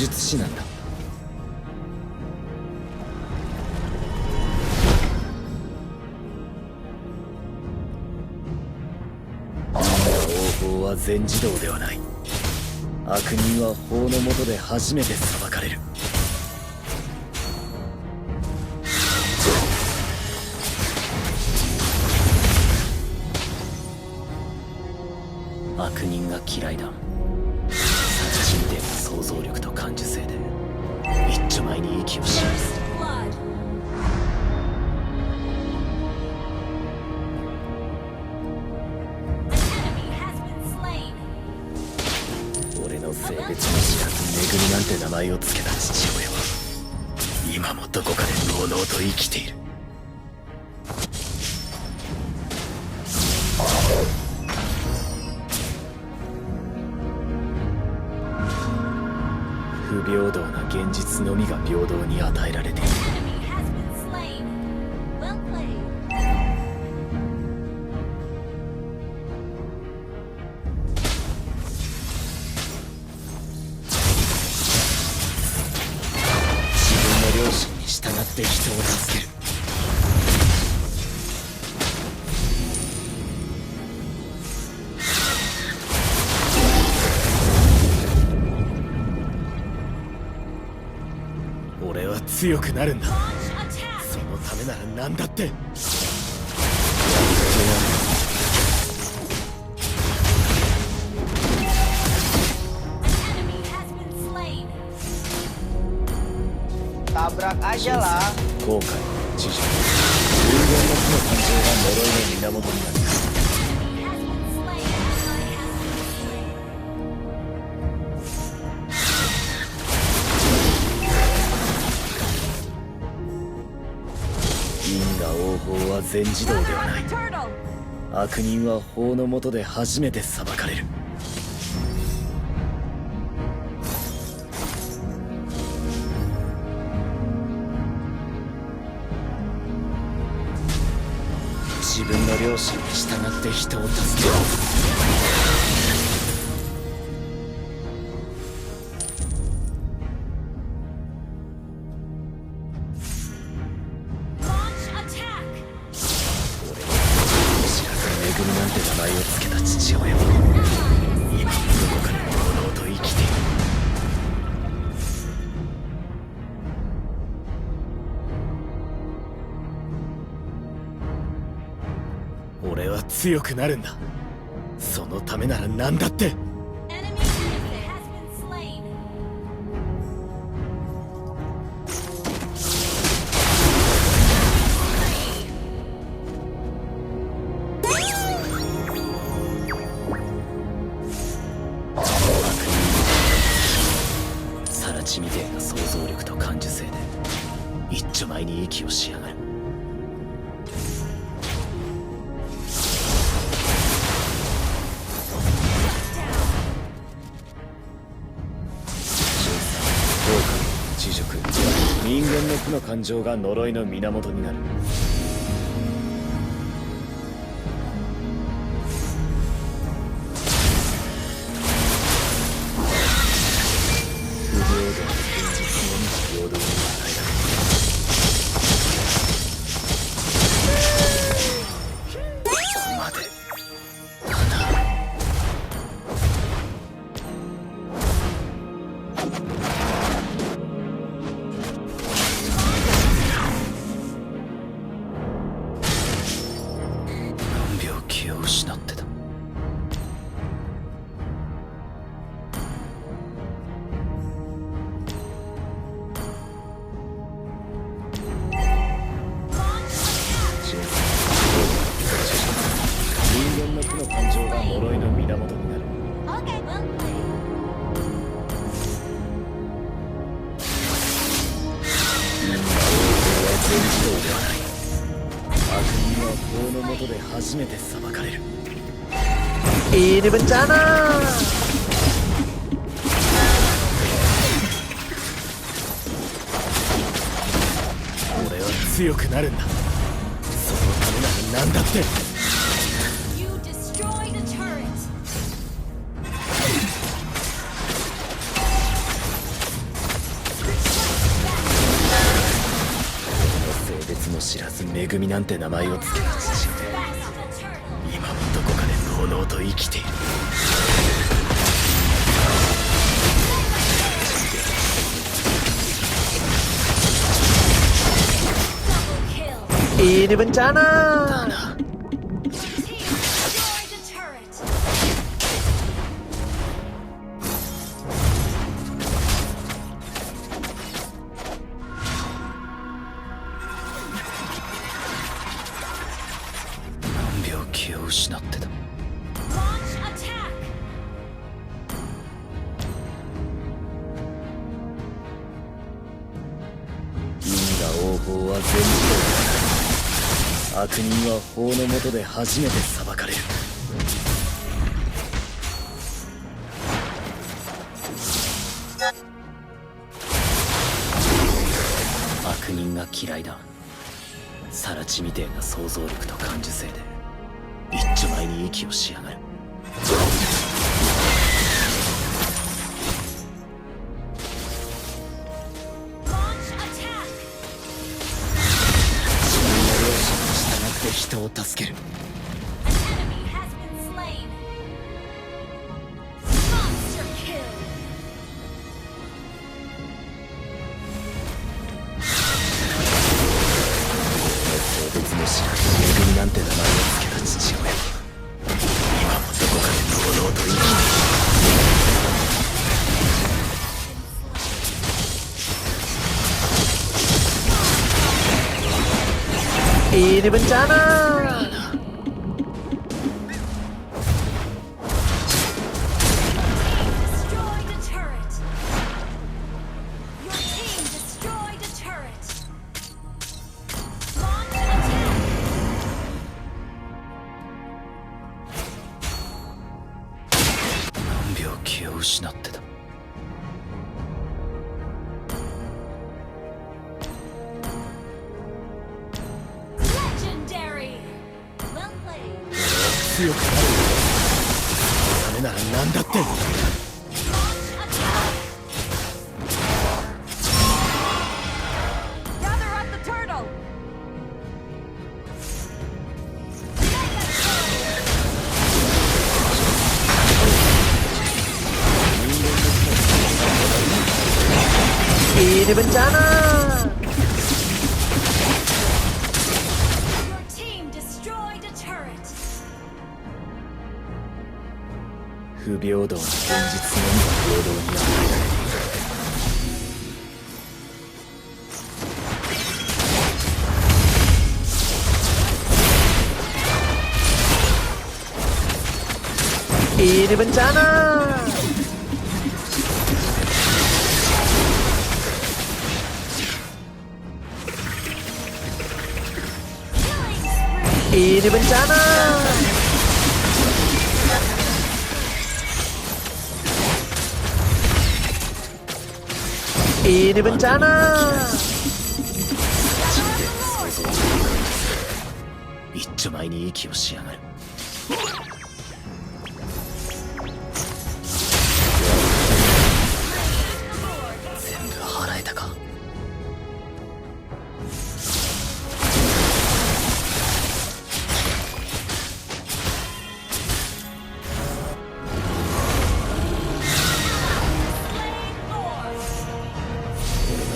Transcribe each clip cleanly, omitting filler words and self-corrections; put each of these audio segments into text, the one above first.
術師なんだ。王法は全自動ではない。悪人は法の下で初めて裁かれる。悪人が嫌いだ。殺人点の想像力と感受性で一丁前に息をします。俺の性別に知らずめぐみなんて名前を付けた父親は今もどこかでのうのうと生きている。不平等な現実のみが平等に与えられている。自分の良心に従って人を助ける。俺は強くなるんだ。そのためなら何だって。Tabrak aja lah。後悔、知識、人間の負の感情が呪いの源になる。因果応報は全自動ではない。悪人は法の下で初めて裁かれる。自分の良心に従って人を助ける。めぐみなんて名前を付けた父親は今もどこかでのうのうと生きている。俺は強くなるんだ。そのためなら何だって。さらちみてえな想像力と感受性で一丁前に息をしやがる。知熟、人間の負の感情が呪いの源になる。不平等な現実のみ平等に与えられる。ここまでだな。気を失ってた。人間の負の感情が呪いの源になる。因果応報は全自動ではない。悪人は法の下で初めて裁かれる。Ini bencana。俺は強くなるんだ。そのためなら何だって。恵みなんて名前を付けた父親。今もどこかでのうのうと生きている。Ini bencana. だな。何秒気を失ってた。因果応報は全自動だ。悪人は法の下で初めて裁かれる。悪人が嫌いだ。サラチみてえな想像力と感受性で一丁前に息をしやがる。人を助ける。別の知らず恵みなんて名前を付けた父親。今もどこかで堂々と生きている。Ini bencana.何秒気を失ってた。強くなる。ダメなら何だって。Ini bencana.不平等な現実のみが平等に与えられる。Ini bencana. Ini bencana. Ini bencana. 一丁前に息をしやがる。全部払えたか。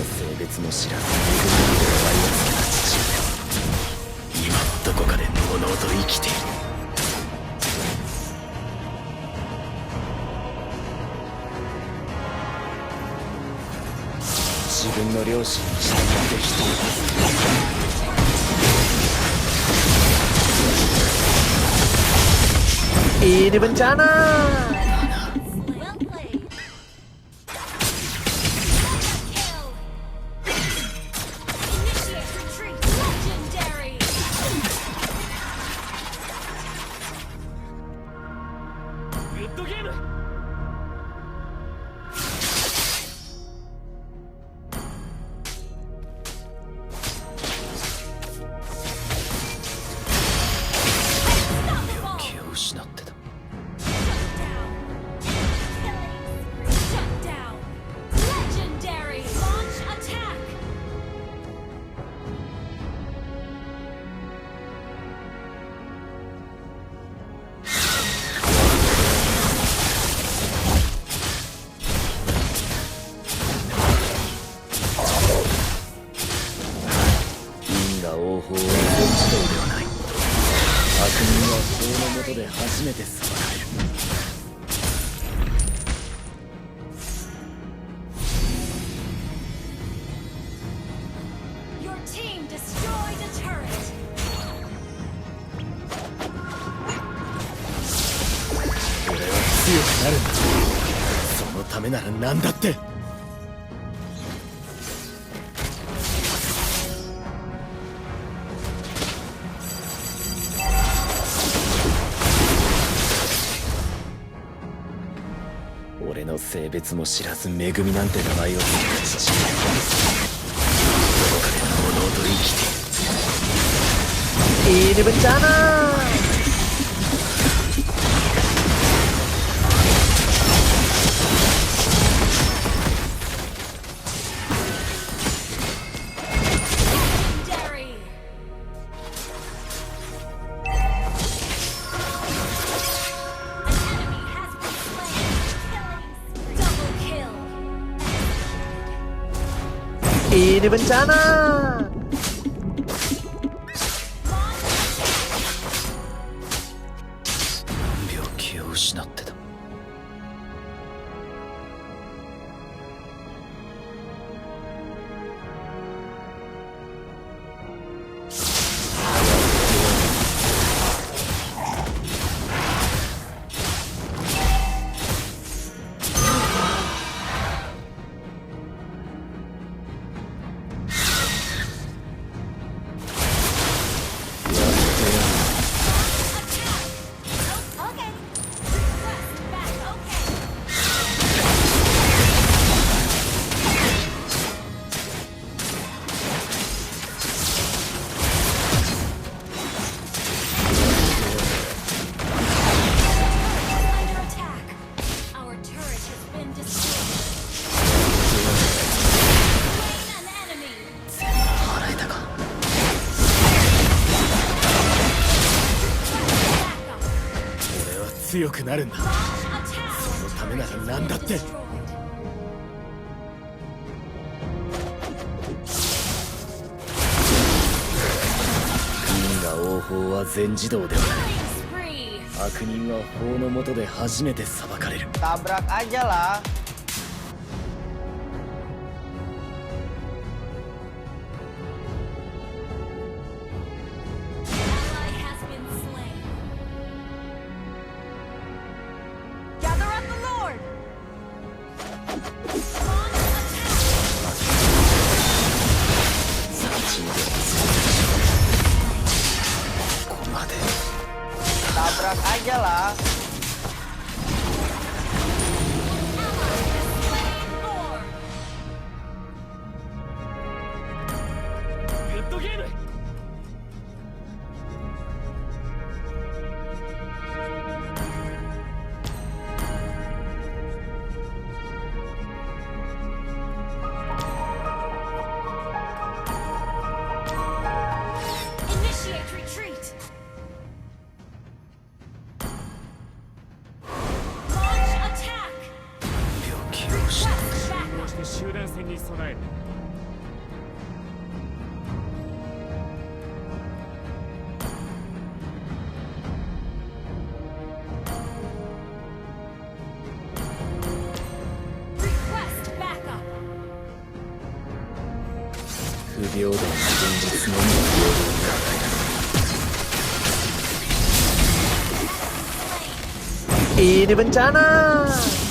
性別も知らず恵みの名前を付けた父親。今もどこかでのうのうと生きている。自分の両親に従って人を助ける。 Ini bencana. 裁かれる。 Your team destroyed a turret. 俺は強くなるんだ。そのためなら何だって。俺の性別も知らず恵みなんて名前を付けた父親。どこかで物と生きて ini bencana. Legendary. An enemy has been slain. Double kill. Ini bencana. 病気を失ってた。Okay. Request back. Okay. Under attack. Our turret has been destroyed. Slain an enemy. 払えたか。 Backup. 俺は強くなるんだ。 Launch attack. そのためなら何だって。 Destroyed. 因果応報は全自動ではない。 Killing spree. 悪人は法の下で初めて裁かれる。 Tabrak aja lah. Ally has been slain. Gather up the Lord. Launch attack. さあチームでここまで。 Tabrak aja lah. Four. グッドゲーム。 Initiate retreat. Launch attack. 病気を失っ Request backup. して集団戦に備える。 Request backup. 不平等な現実のみの平等に抱えた。 Ini bencana.